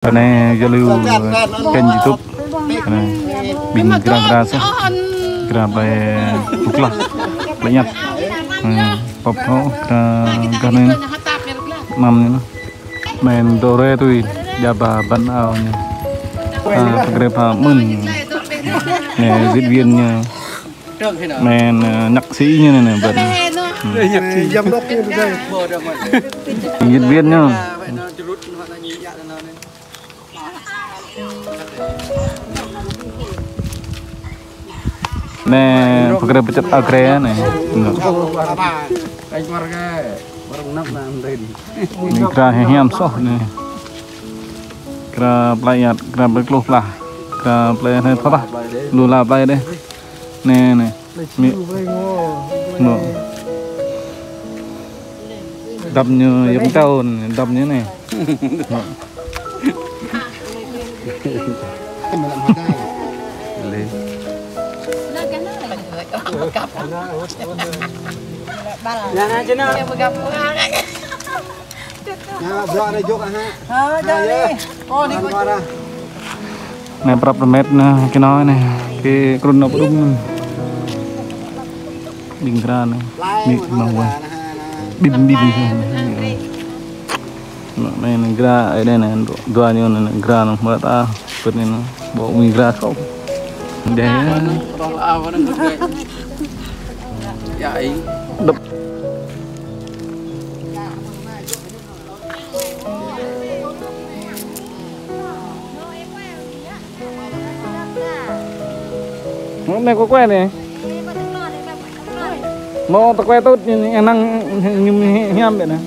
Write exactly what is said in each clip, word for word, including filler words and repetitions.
Anai yơh lu kênh YouTube. Anai ƀing gra gra sah. Gra plei Pơklah, plei Ñăt. Anai pơp hŏ gra gra anai. Năm anai. Anai dŏ rai tui, djă ba băn ao anai. Pơkra pha mơ̆n. Anai diễn viên ñu. Anai nhạc sĩ ñu anai, anai băn. Giám đốc ñu. Diễn viên ñu. Anai pơkra pơčăt agre anai. Anai gra hiam hiam soh anai. Gra plei Ñăt, gra plei Kluh Plah. Gra plei anai thâo tah. Lu la plei dih. Anai, anai. Mĭ. Anai. Dăp ñu yơh tao, dăp ñu anai. Anai prăp rơmet anai, kơ anai, kơ krŭn nao pơđŭng anai. Ƀing gra anai. Mĭ mơ̆ng wai. Ƀim ƀim anai. Anai, anai gra, anai, anai, dua ñu anai, gra anai, mơ̆ ta, pơt anai, anai. Ƀu mĭ gra sôk. Deh. Dăp. Anai kơ kue anai. Mơ̆ tơ kue tŭt anai, anai ñu hiam biă anai.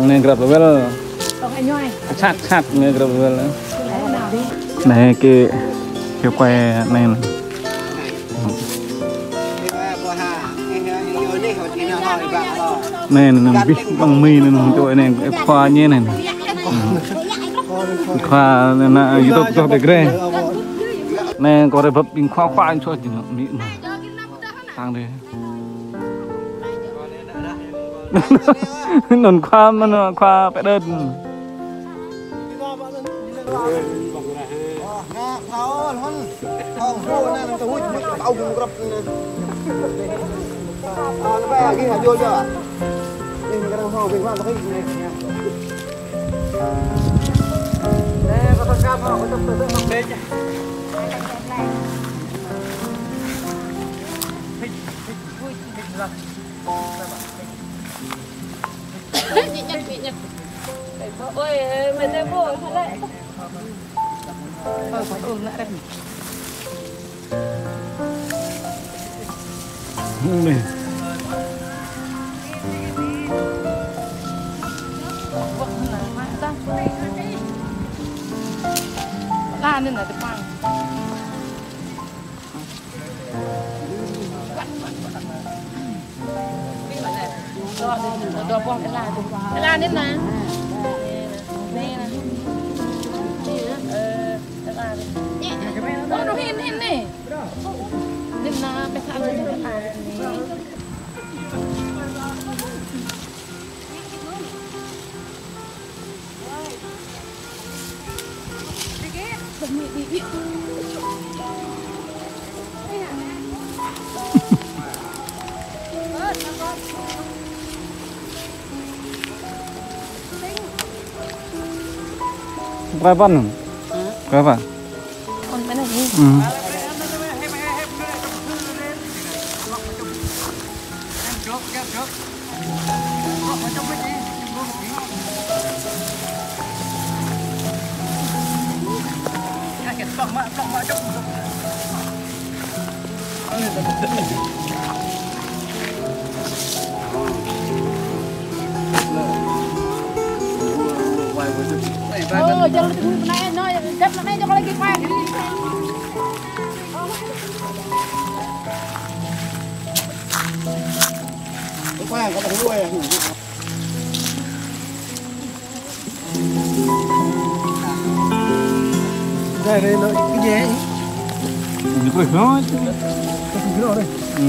Anai gra plei wel. Sat sat anai gra plei wel. Anai kơ, kơ kue anai. Anai, anai, anai, ƀing mĭ anai, anai, čô anai, khua ñu anai. Khua anai, anai, YouTube čô tơ gre. Anai, kơ rai bưp ƀing khua khua anai čô jing anai, mĭ anai. Tang dih. Anŭn khua mơ̆n, khua pĕ đơ̆t. Berapa nih? Berapa? Đây, đây, nó cái gì? Nó có đó. Có cái đó đây. Ừ.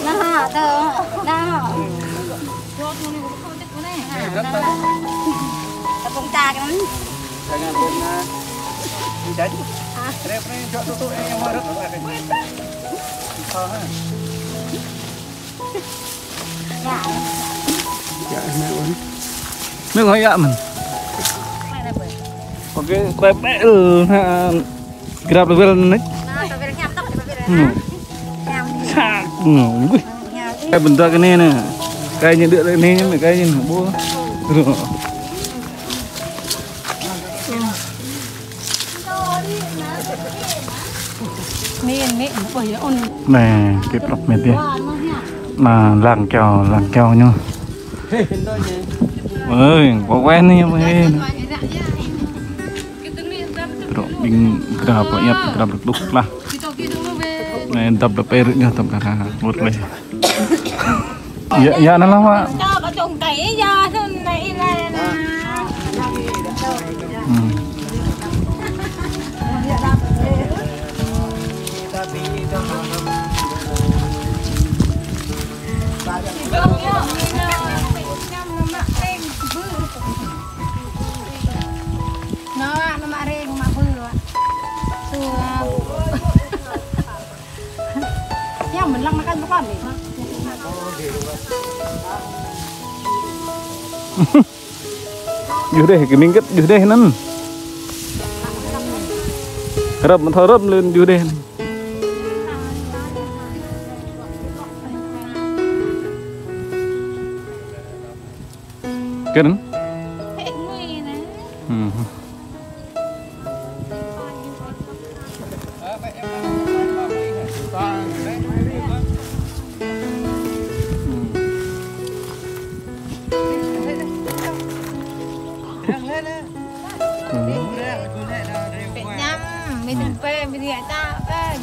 Nah, tuh, nah. Tepung cà cái này. Jangan pernah. Jadi. Rep ni jok tutuk ni yang marut. Bisa ha. Ya. Ya, enak pun. Ini kau ya, man. Oke, krepek lu. Nah, grab level nih. Nah, tapi yang nyantap, tapi yang Hmm. Sat. Hmm. Wih. Cái bình thường cái này nè. Cái như được cái này, cái như nó bố. Mì, mì, ôi, ôn. Nè, cái prop mệt đi. Mà lăng keo, lăng keo nhá. Ơi, có quen đi, ơi. Trộm bình grab, grab, grab được đúc lah. Nè, đập đập ê rưỡi nhá, đập đập ha, một lê. Iya, iya, nah lah, Mak. Coba dong, kayak iya, tuh, nah, ini, nah. Hmm. Nó, nó mă rê, nó mă bư, ạ. Tuh, à. Ya, mình lăng makan bukan nih. Juh deh, cái miếng gất juh deh năn. Rập, thơ rập lên juh deh. Kên. Hmm. Pek ñăm, mi tơmpê, mi riak tak, kan.